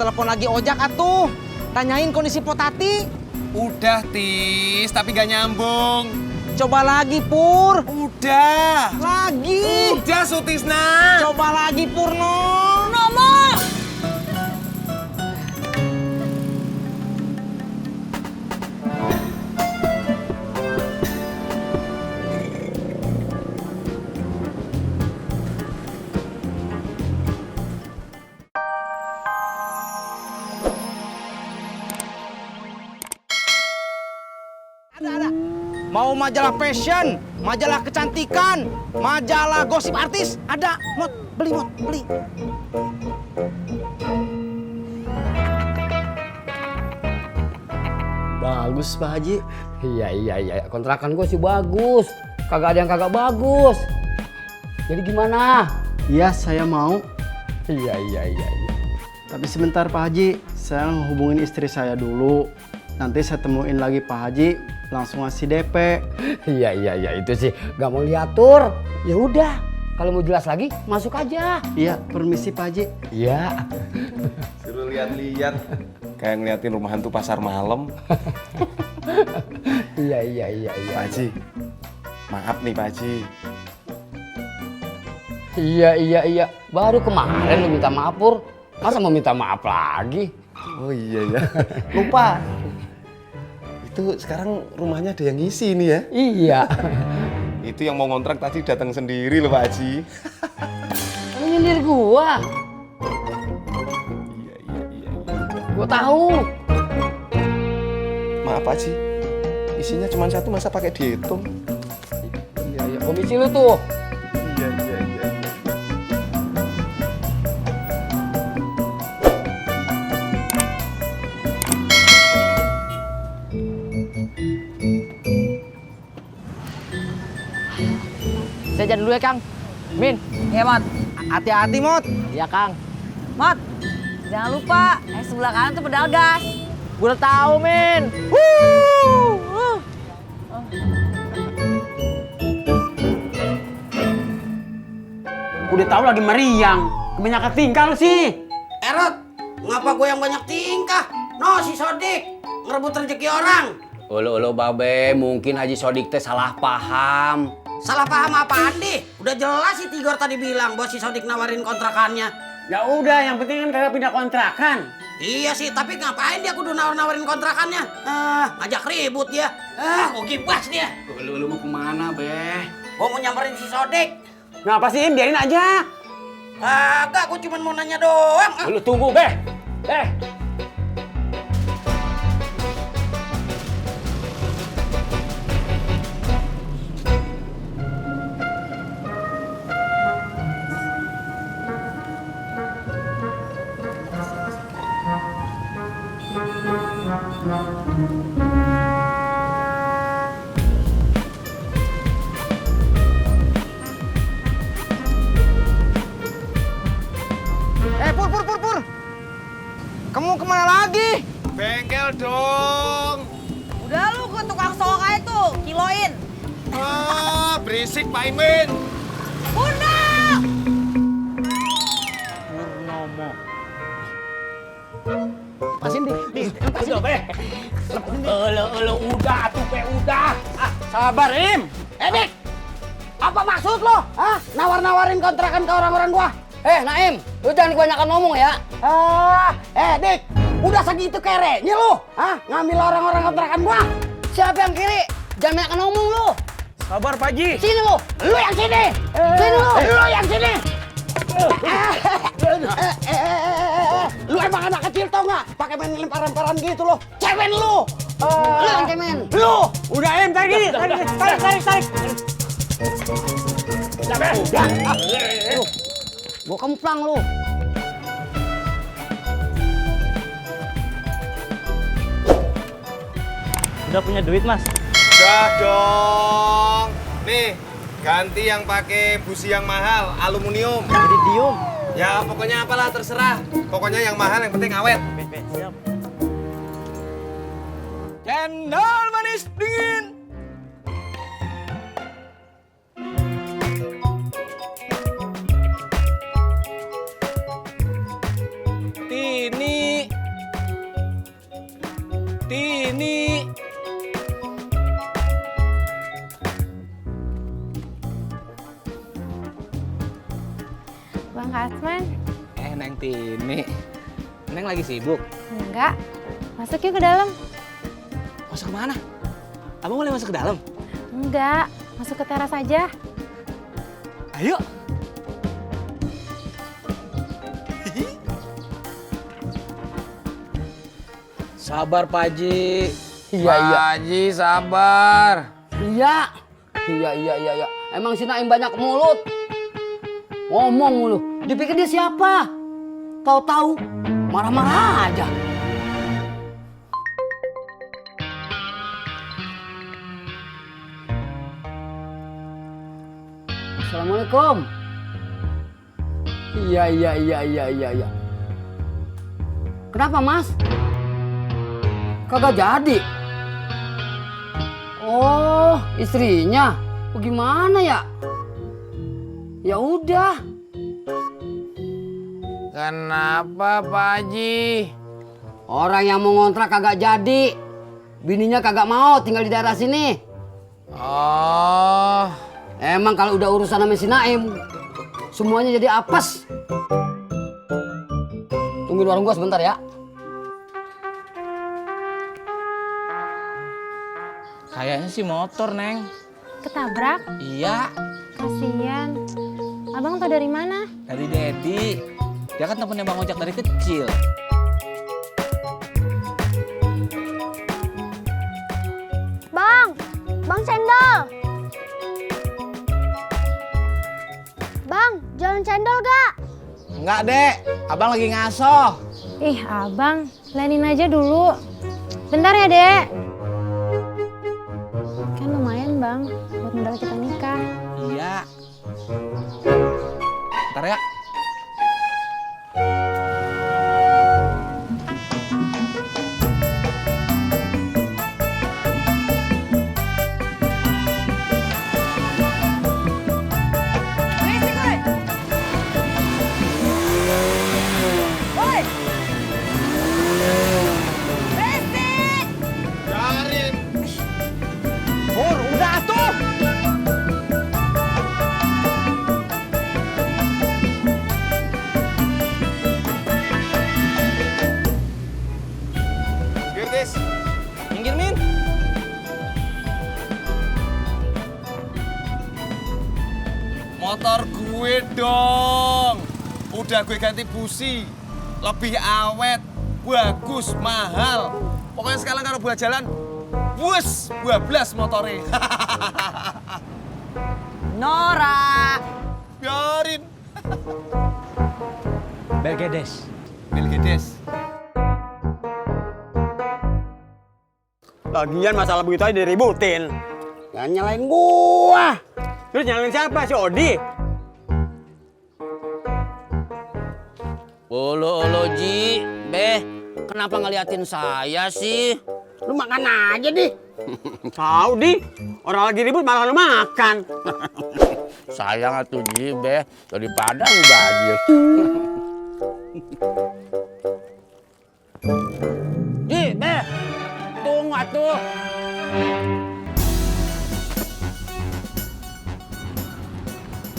telepon lagi ojak atuh. Tanyain kondisi Potati. Udah, Tis, tapi gak nyambung. Coba lagi, Pur. Udah. Lagi. Udah, Sutisna. Coba lagi, Purno. Nomor. Ada. Mau majalah fashion, majalah kecantikan, majalah gosip artis, ada. Mot, beli. Bagus Pak Haji. Iya. Kontrakan gue sih bagus. Kagak ada yang kagak bagus. Jadi gimana? Iya, saya mau. Iya. Tapi sebentar Pak Haji, saya hubungin istri saya dulu. Nanti saya temuin lagi Pak Haji, langsung ngasih DP. Iya itu sih gak mau diatur. Ya udah, kalau mau jelas lagi masuk aja. Iya, permisi Pak Haji. Iya. Suruh lihat-lihat. Kayak ngeliatin rumah hantu pasar malam. Iya. Pak Haji, maaf nih Pak Haji. Iya. Baru kemarin lu minta maaf, Pur. Masa mau minta maaf lagi? Oh iya ya, lupa. Itu sekarang rumahnya ada yang ngisi nih ya? Iya. Itu yang mau ngontrak tadi datang sendiri loh Pak Haji. Lu nyindir gua. Iya. Gua tahu. Maaf Pak Haji, isinya cuma satu masa pakai dihitung? Iya. Komisi lu tuh. Iya. Saya jalan dulu ya, Kang. Min. Iya, Mot. Hati-hati, Mot. Iya, Kang. Mot, jangan lupa, sebelah kanan tuh pedal gas. Gue udah tahu, Min. Udah tahu lagi meriang, kebanyakan tingkah lu sih. Erot, ngapa gue yang banyak tingkah? No, si Sodik ngerebut rezeki orang. Ulu Babe, mungkin Haji Sodik teh salah paham. Salah paham apaan deh? Udah jelas si Tigor tadi bilang bos si Sodik nawarin kontrakannya. Ya udah, yang penting kan kagak pindah kontrakan. Iya sih, tapi ngapain dia kudu nawarin kontrakannya? Ngajak ribut dia. Kok gibas dia? Lu mau kemana, Be? Gue mau nyamperin si Sodik. Ngapa sih, Im? Biarin aja. Agak, gue cuma mau nanya doang. Lu tunggu, Be. Pur. Kamu kemana lagi? Bengkel dong. Udah lu ke tukang sok aja tuh, kiloin. Berisik Pak Imin. Bunda! Purnomo. Lepasin, Lepasin, Be. Udah, tuh, Be, udah. Sabar, Im. Dik, apa maksud lo? Nawar-nawarin kontrakan ke orang-orang gua? Naim, lu jangan kebanyakan ngomong ya. Dik, udah segitu kerenya lu? Ngambil orang-orang kontrakan gua? Siapa yang kiri? Jangan banyak ngomong lu. Sabar, Pak Haji. Sini lu. Lu yang sini! Sini lu. Lu yang sini! Lu emang anak kecil tau nggak? Pakai main lempar-lemparan gitu lo. Cemen lu! Lu yang cemen. Lu! Udah, Im, tarik. Gua kemplang lu. Udah punya duit, Mas? Udah dong. Nih, ganti yang pakai busi yang mahal, aluminium. Iridium. Ya pokoknya apalah terserah. Pokoknya yang mahal yang penting awet. Siap. Cendol manis dingin. Ini Bang Kasman. Neng Tini. Neng lagi sibuk. Enggak. Masuk yuk ke dalam. Masuk ke mana? Abang boleh masuk ke dalam? Enggak. Masuk ke teras aja. Ayo. Sabar Pak Haji. Iya, iya. Pak Haji sabar. Iya. Iya. Emang si Naim banyak mulut. Ngomong mulu. Dipikir dia siapa? Tahu-tahu marah-marah aja. Assalamualaikum. Iya. Kenapa, Mas? Kagak jadi. Oh, istrinya. Bagaimana ya? Ya udah. Kenapa Pak Haji? Orang yang mau ngontrak kagak jadi. Bininya kagak mau tinggal di daerah sini. Oh. Emang kalau udah urusan sama si Naim, semuanya jadi apes. Tungguin warung gua sebentar ya. Kayaknya sih motor, Neng. Ketabrak? Iya, Kasian. Abang tau dari mana? dari Dedi. Dia kan temennya Bang Ojak dari kecil. Bang cendol. Bang, jualan cendol gak? Enggak, Dek. Abang lagi ngasoh. Ih, abang. Lainin aja dulu. Bentar ya, Dek. Kan lumayan, Bang. Buat modal kita nikah. Iya. Ntar ya. Biarin. Pur, udah tuh. Tis. Minggir, Min. Motor gue dong. Udah gue ganti busi. Lebih awet, bagus, mahal. Pokoknya sekarang kalau buat jalan, bus, 12 motornya. Nora. Biarin. Belgedes. Belgedes. Lagian masalah begitu aja diributin. Jangan nyalain gua. Terus nyalain siapa? Si Odi? Olo Ji, Beh, kenapa ngeliatin saya sih? Lu makan aja deh. Tahu di. Orang lagi ribut malah lu makan. Sayang atuh Ji, Beh, daripada lu bajir. Ji, Beh, tunggu atuh.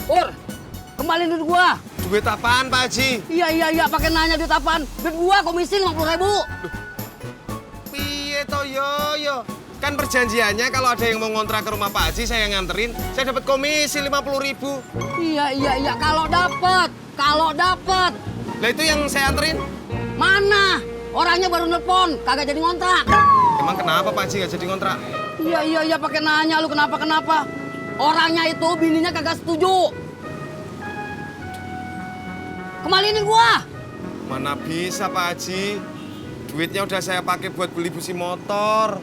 Pur, kembaliin duit gua. Duit apaan, Pak Haji? Iya, pakai nanya duit apaan? Duit gua komisi 50.000. Piye to yo. Kan perjanjiannya kalau ada yang mau ngontrak ke rumah Pak Haji, saya yang nganterin, saya dapat komisi 50.000. Iya, kalau dapet. Lah itu yang saya anterin. Mana? Orangnya baru nelpon, kagak jadi ngontrak. Emang kenapa Pak Haji nggak jadi ngontrak? Iya, pakai nanya lu kenapa? Orangnya itu bininya kagak setuju. Kembaliin gua. Mana bisa Pak Haji? Duitnya udah saya pakai buat beli busi motor.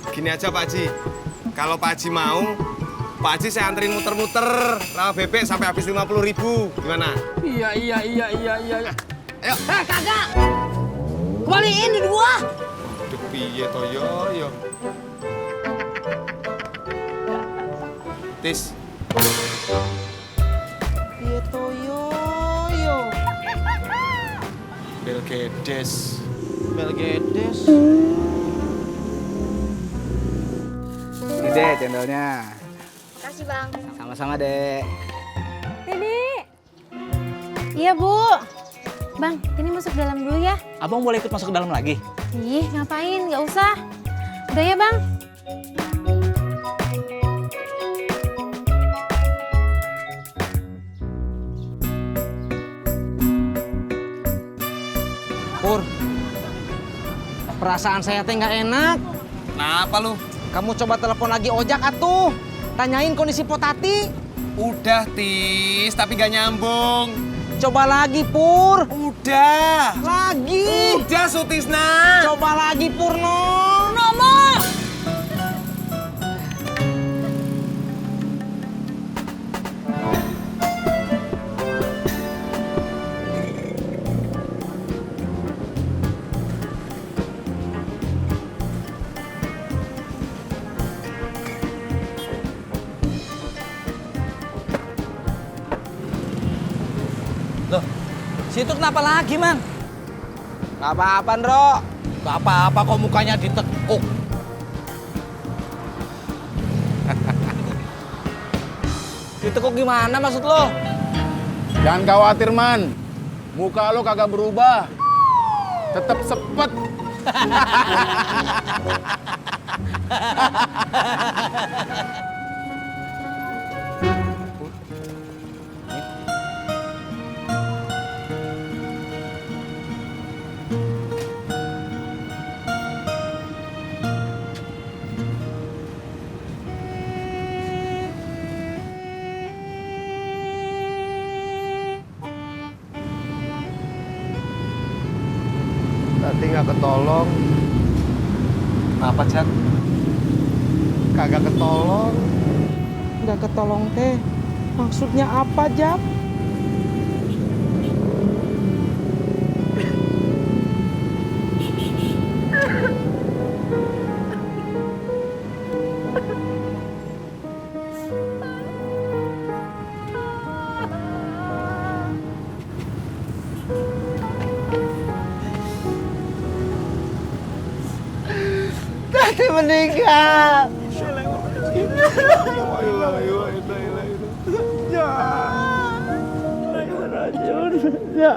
Gini aja Pak Haji, kalau Pak Haji mau, Pak Haji saya anterin muter-muter rawa bebek sampai habis 50.000. Gimana? Iya. Ayo. Kagak. Kembaliin duit gua. Duh, piye to yo. Tis. Piye to yo. Belgedes. Ini deh cendolnya. Makasih bang. Sama-sama deh. Dede. Iya, Bu. Bang, ini masuk dalam dulu ya. Abang boleh ikut masuk ke dalam lagi? Ih, ngapain? Nggak usah. Udah ya, Bang. Pur, perasaan saya teh nggak enak. Kenapa lu? Kamu coba telepon lagi ojak atuh. Tanyain kondisi Potati. Udah, Tis, tapi gak nyambung. Coba lagi, Pur. Udah. Lagi. Udah, Sutisna. Coba lagi, Purno. Loh, situ kenapa lagi, Man? Gak apa-apa, Ndro. Gak apa-apa kok mukanya ditekuk. Ditekuk gimana maksud lo? Jangan khawatir, Man. Muka lo kagak berubah. Tetap sepet. Tadi nggak ketolong. Apa, Chat? Kagak ketolong. Nggak ketolong teh. Maksudnya apa, Jap? Tati meninggal. Ya.